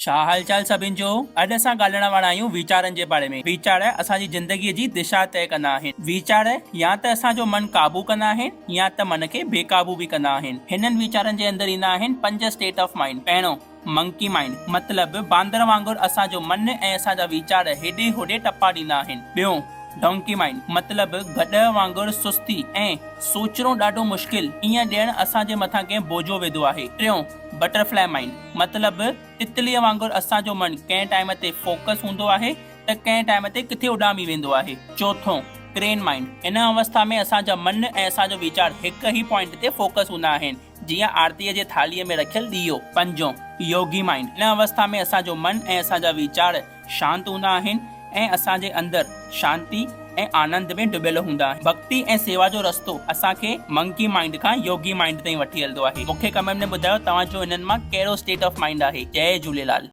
ڇا حال چال سڀن جو؟ اڄ اسان ڳالهائڻ وارا آهيون ويچارن جي باري ۾. ويچار اسان جي زندگيء جي دشا طئي ڪندا آهن. ويچار يا ته اسان جو من قابو ڪندا آهن يا ته من کي بي قابو به ڪندا آهن. هنن ويچارن جي اندر ايندا آهن پنج اسٽيٽ آف مائنڊ. پهريون، منڪي مائنڊ، مطلب باندر وانگر اسان جو من ۽ اسان جا ويچار هيڏي هوڏي ٽپا ڏيندا آهن. ٻيون، ڊونڪي مائنڊ، مطلب گڏهه وانگر سستي ۽ سوچڻو ڏاڍو مشڪل، ائين ڄڻ اسان جي مٿان ڪنهن بوجو وڌو آهي. ٽيون، بٽرفلائي مائنڊ، مطلب تتليء وانگر اسان جو من ڪنهن ٽائيم تي فوڪس هوندو آهي ته ڪنهن ٽائيم تي ڪٿي اڏامي ويندو آهي. چوٿون، ڪرين مائنڊ، ان اوسٿا ۾ اسان جا من ۽ اسان جو ويچار هڪ ئي پوائنٽ تي فوڪس هوندا آهن، جيئن آرتيء جي ٿالهيء ۾ رکيل ڏيئو. پنجون، يوگي مائنڊ، ان اوسٿا ۾ اسان جو من ۽ اسان جا ويچار شانت هوندا آهن ۽ اسان جي اندر شانتي ۽ آنند ۾ ڊٻيل هوندا آهن. ڀڳتي ۽ سيوا جو رستو اسان کي منڪي مائنڊ کان يوگي مائنڊ تائين وٺي هلندو آهي. مون کي ڪمينٽ ۾ ٻڌايو توهان جو انهن مان ڪهڙو اسٽيٽ آف مائنڊ آهي. جئي جهوليلال.